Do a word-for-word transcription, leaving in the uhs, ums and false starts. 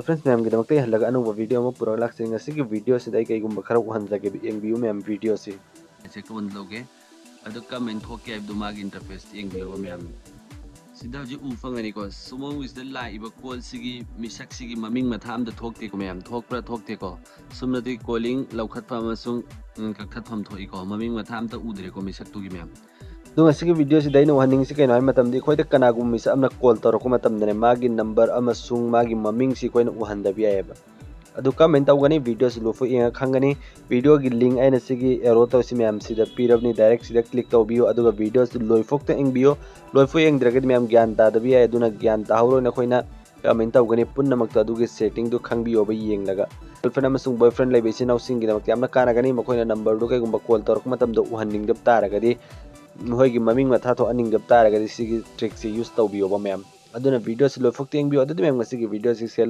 Friends, ꯃꯌꯥꯝꯒꯤꯗꯃꯛꯇ ꯑꯩ ꯍꯜꯂꯒ ꯑꯅꯧꯕ video ꯑꯃ ꯄꯨꯔꯒ ꯂꯥꯛꯆꯩ꯫ ꯉꯁꯤꯒꯤ video ꯁꯤꯗ ꯑꯩ ꯀꯩꯒꯨꯝꯕ ꯈꯔ ꯎꯍꯟꯖꯒꯦ, ꯌꯦꯡꯕꯤꯌꯨ ꯃꯌꯥꯝ video ꯁꯤ꯫ Check ꯑꯣꯟ ꯂꯧꯒꯦ꯫ ꯑꯗꯨ ꯀꯃꯥꯏꯅ ꯊꯣꯛꯀꯦ ꯍꯥꯏꯕꯗꯨ ꯃꯥꯒꯤ interface ꯌꯦꯡꯕꯤꯌꯨ ꯃꯌꯥꯝ꯫ ꯁꯤꯗ ꯍꯧꯖꯤꯛ ꯎ ꯐꯪꯒꯅꯤꯀꯣ, ꯁꯣꯝꯁꯤꯗ ꯂꯥꯛꯏꯕ call ꯁꯤꯒꯤ ꯃꯤꯁꯛꯁꯤꯒꯤ ꯃꯃꯤꯡ ꯃꯊꯥ ꯑꯝꯇ ꯊꯣꯛꯇꯦꯀꯣ ꯃꯌꯥꯝ, ꯊꯣꯛꯄ꯭ꯔꯥ ꯊꯣꯛꯇꯦꯀꯣ? ꯁꯨꯞꯅꯇꯒꯤ calling ꯂꯧꯈꯠꯐꯝ ꯑꯃꯁꯨꯡ, ꯎꯝ, ꯀꯛꯊꯠꯐꯝ ꯊꯣꯛꯏꯀꯣ, ꯃꯃꯤꯡ ꯃꯊꯥ ꯑꯝꯇ ꯎꯗ꯭ꯔꯦꯀꯣ ꯃꯤꯁꯛꯇꯨꯒꯤ ꯃꯌꯥꯝ꯫ ꯑꯗꯨ ꯉꯁꯤꯒꯤ video ꯁꯤꯗ ꯑꯩꯅ ꯎꯍꯟꯅꯤꯡꯉꯤꯁꯤ ꯀꯩꯅꯣ ꯍꯥꯏꯕ ꯃꯇꯝꯗ, ꯑꯩꯈꯣꯏꯗ ꯀꯅꯥꯒꯨꯝꯕ ꯃꯤꯁꯛ ꯑꯃꯅ call ꯇꯧꯔꯛꯄ ꯃꯇꯝꯗꯅꯦ, ꯃꯥꯒꯤ number ꯑꯃꯁꯨꯡ ꯃꯥꯒꯤ ꯃꯃꯤꯡꯁꯤ ꯑꯩꯈꯣꯏꯅ ꯎꯍꯟꯗꯕ ꯌꯥꯏꯑꯕ꯫ ꯑꯗꯨ ꯀꯃꯥꯏꯅ ꯇꯧꯒꯅꯤ? Video ꯁꯤ ꯂꯣꯏꯐꯥꯎ ꯌꯦꯡꯉ ꯈꯪꯒꯅꯤ꯫ Video ꯒꯤ link ꯑꯩꯅ ꯁꯤꯒꯤ arrow ꯇꯧꯔꯤꯁꯤ ꯃꯌꯥꯝ ꯁꯤꯗ ꯄꯤꯔꯕꯅꯤ, direct ꯁꯤꯗ click ꯇꯧꯕꯤꯌꯨ, ꯑꯗꯨꯒ video ꯁꯤ ꯂꯣꯏꯐꯥꯎꯇ ꯌꯦꯡꯕꯤꯌꯨ꯫ ꯂꯣꯏꯐꯥꯎ ꯌꯦꯡꯗ꯭ꯔꯒꯗꯤ ꯃꯌꯥꯝ ꯒ꯭ꯌꯥꯟ ꯇꯥꯗꯕ ꯌꯥꯏ, ꯑꯗꯨꯅ ꯒ꯭ꯌꯥꯟ ꯇꯥꯍꯧꯔꯣꯏꯅ ꯑꯩꯈꯣꯏꯅ ꯀꯃꯥꯏꯅ ꯇꯧꯒꯅꯤ? ꯄꯨꯝꯅꯃꯛꯇ ꯑꯗꯨꯒꯤ setting ꯗꯨ ꯈꯪꯕꯤꯌꯣꯕ ꯌꯦꯡꯂꯒ꯫ Girlfriend ꯑꯃꯁꯨꯡ boyfriend ꯂꯩꯕ ꯏꯆꯤꯟ ꯏꯅꯥꯎꯁꯤꯡꯒꯤꯗꯃꯛꯇ ꯌꯥꯝꯅ ꯀꯥꯟꯅꯒꯅꯤ꯫ ꯃꯈꯣꯏꯅ number ꯗꯨ ꯀꯩꯒꯨꯝꯕ call ꯇꯧꯔꯛꯄ ꯃꯇꯝꯗ ꯎꯍꯟꯅꯤꯡꯗꯕ ꯇꯥꯔꯒꯗꯤ, ꯃꯈꯣꯏꯒꯤ ꯃꯃꯤꯡ ꯃꯊꯥ ꯊꯣꯛꯍꯟꯅꯤꯡꯗꯕ ꯇꯥꯔꯒꯗꯤ, ꯁꯤꯒꯤ trick ꯁꯤ use ꯇꯧꯕꯤꯌꯣꯕ ꯃꯌꯥꯝ꯫ ꯑꯗꯨꯅ video ꯁꯤ ꯂꯣꯏꯐꯥꯎꯇ ꯌꯦꯡꯕꯤꯌꯨ꯫ ꯑꯗꯨꯗꯤ ꯃꯌꯥꯝ, ꯉꯁꯤꯒꯤ video ꯁꯤ ꯁꯦ